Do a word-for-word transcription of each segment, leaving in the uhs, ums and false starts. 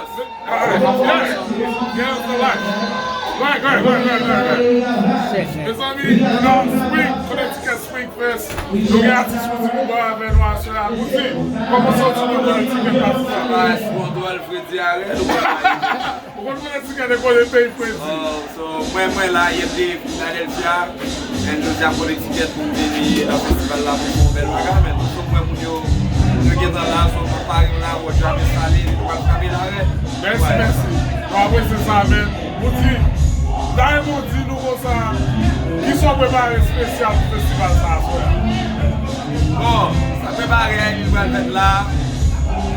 Yes. Yes, the life. Right, right, right, right, right, right. Mezanmi, nan Spring, Connecticut Spring Fest, nou gen atis Moody Bouba avè nou aswè a. Moody, kòman w santi w nan Connecticut la? Sa va, èske w dwe al fredi a rèd ou pa? Ou konn Connecticut e kote peyi fredi. So, mwen, mwen la, yè m te Philadelphia, and jodi a m konn etiket pou m vini nan festival la pou m fè yon bèl bagay, men m sot wè moun yo, moun yo gentan la, so m ap pare m la, wòch la m enstale, nou pral frape la, men. Mèsi, mèsi. Nou apresye sa, men. Moody, Diamond di nou konsa, kisa w prepare espesyal pou festival sa aswè a? Bon, sa prepare a, li pral fèt la.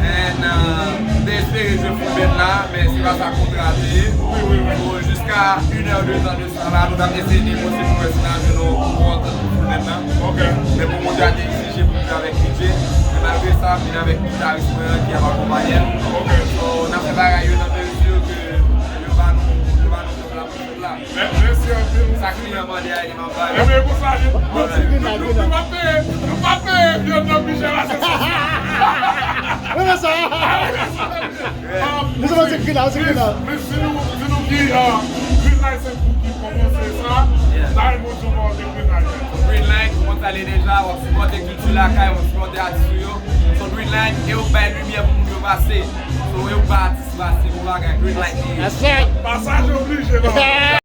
And, uh, m te espere jwe full band la, men se pa sa kontra te ye. Wi, wi, wi. Bon, jiska inè de tan de sa la, nou t ap eseye negosye pou fè si n a jwenn yon bon antant pou full band la. Ok. Men bon, Bondye a te egzije pou m jwe avèk D J. Men malgre sa, m vin avèk gitaris mwen an ki ap akonpaye m. Ok. So, n ap fè bagay yo nan mezi ke yo ba nou, yo ba nou jòb la pou jòb la. Mè-, mèsi anpil. Sa kliyan mande a, li m ap ba yo. Ebyen, konsa, nou, nou, nou, nou pa peye, nou pa peye vyann nan pi chè pase sa. Wi, men sa. Mwen se mwen se grenad, se grenad. Plis, plis, di nou, di nou ki, ah, Green Light se pou ki pwomosye sa. Yeah. Diamond Jumbo de Green Light. Green Light, ou konn sa l ye deja, w ap sipòte kilti lakay, w ap sipòte atis ou yo. So Green Light, e yo bay limyè pou moun yo pase. So e yo bay atis pase, bon bagay, Green Light li ye. That's right. Pasaj oblije, non.